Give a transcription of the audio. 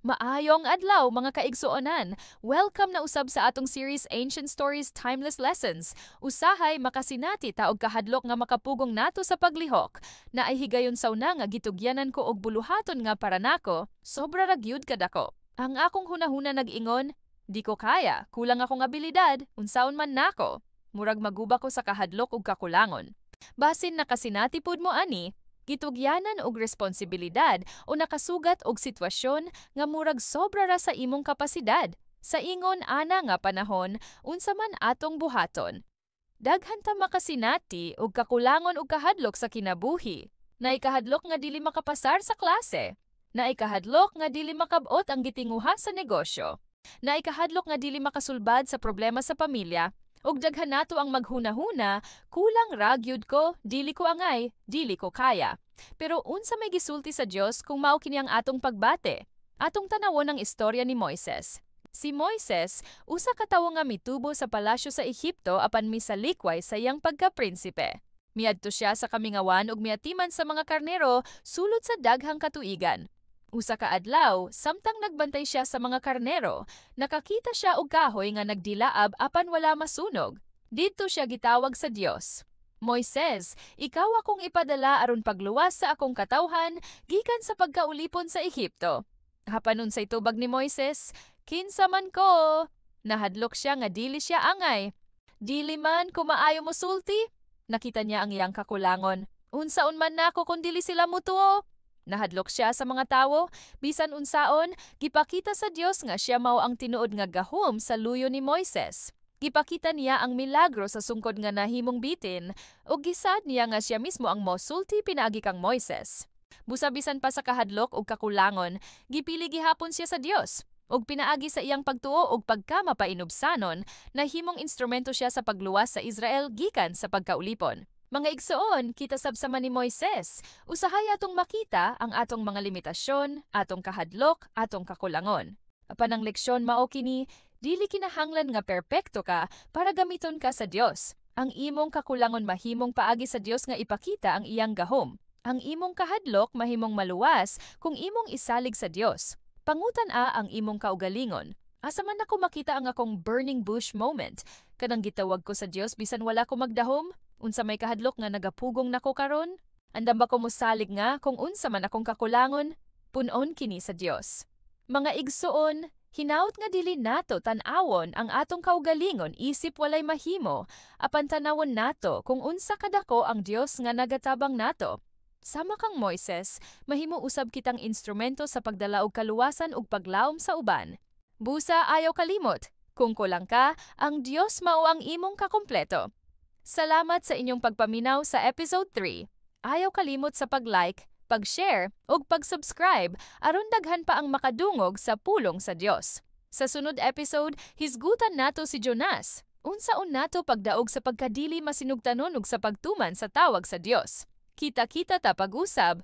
Maayong adlaw, mga kaigsuonan. Welcome na usab sa atong series, Ancient Stories, Timeless Lessons. Usahay makasinati ta og kahadlok nga makapugong nato sa paglihok. Naay higayon sa una nga gitugyanan ko og buluhaton nga para nako, sobra ra gyud kadako. Ang akong hunahuna nag-ingon, "Di ko kaya, kulang akong abilidad, unsaon man nako?" Murag maguba ko sa kahadlok ug kakulangon. Basin nakasinati pud mo ani, gitugyanan og responsibilidad o nakasugat og sitwasyon nga murag sobra ra sa imong kapasidad. Sa ingon ana nga panahon, unsa man atong buhaton? Daghan ta makasinati og kakulangon ug kahadlok sa kinabuhi. Naay kahadlok nga dili makapasar sa klase. Naay kahadlok nga dili makabot ang gitinguha sa negosyo. Naay kahadlok nga dili makasulbad sa problema sa pamilya. Ug daghan nato ang maghuna-huna, "Kulang ra gyud ko, dili ko angay, dili ko kaya." Pero unsa may gisulti sa Dios kung mao kini ang atong pagbate? Atong tanawon ang istorya ni Moises. Si Moises, usa ka tawo nga mitubo sa palasyo sa Ehipto apan misalikway sa iyang pagka-prinsipe. Miadto siya sa kamingawan ug miatiman sa mga karnero sulod sa daghang katuigan. Usa ka adlaw, samtang nagbantay siya sa mga karnero, nakakita siya og kahoy nga nagdilaab apan wala masunog. Didto siya gitawag sa Dios. "Moises, ikaw akong ipadala aron pagluwas sa akong katawhan gikan sa pagkaulipon sa Ehipto." Apan unsay tubag ni Moises? "Kinsa man ko?" Nahadlok siya nga dili siya angay. "Dili man ko maayo mosulti." Nakita niya ang iyang kakulangon. "Unsaon man nako kung dili sila mutuo?" Nahadlok siya sa mga tawo. Bisan unsaon, gipakita sa Dios nga siya mao ang tinuod nga gahom sa luyo ni Moises. Gipakita niya ang milagro sa sungkod nga nahimong bitin ug gisaad niya nga siya mismo ang mosulti pinaagi kang Moises. Busa bisan pa sa kahadlok ug kakulangon, gipili gihapon siya sa Dios. Ug pinaagi sa iyang pagtuo ug pagkamapainubsanon, nahimong instrumento siya sa pagluwas sa Israel gikan sa pagkaulipon. Mga igsoon, kita sab sama ni Moises. Usahay atong makita ang atong mga limitasyon, atong kahadlok, atong kakulangon. Apan ang leksyon mao kini, dili kinahanglan nga perpekto ka para gamiton ka sa Dios. Ang imong kakulangon mahimong paagi sa Dios nga ipakita ang iyang gahom. Ang imong kahadlok mahimong maluwas kung imong isalig sa Dios. Pangutan-a ang imong kaugalingon. Asa man nako makita ang akong burning bush moment? Kanang gitawag ko sa Dios bisan wala ko magdahom? Unsa may kahadlok nga nagapugong nako karon? Andam ba ko mosalig nga kung unsa man akong kakulangon, pun-on kini sa Dios? Mga igsoon, hinaut nga dili nato tan-awon ang atong kaugalingon isip walay mahimo, apan tanawon nato kung unsa kadako ang Dios nga nagatabang nato. Sama kang Moises, mahimo usab kitang instrumento sa pagdala og kaluwasan ug paglaom sa uban. Busa ayaw kalimot, kung kulang ka, ang Dios mao ang imong kakumpleto. Salamat sa inyong pagpaminaw sa episode 3. Ayaw kalimot sa pag-like, pag-share, ug pag-subscribe aron daghan pa ang makadungog sa pulong sa Dios. Sa sunod episode, hisgutan nato si Jonas. Unsaon nato pagdaog sa pagkadili masinugtanon ug sa pagtuman sa tawag sa Dios. Kita-kita ta pag-usab.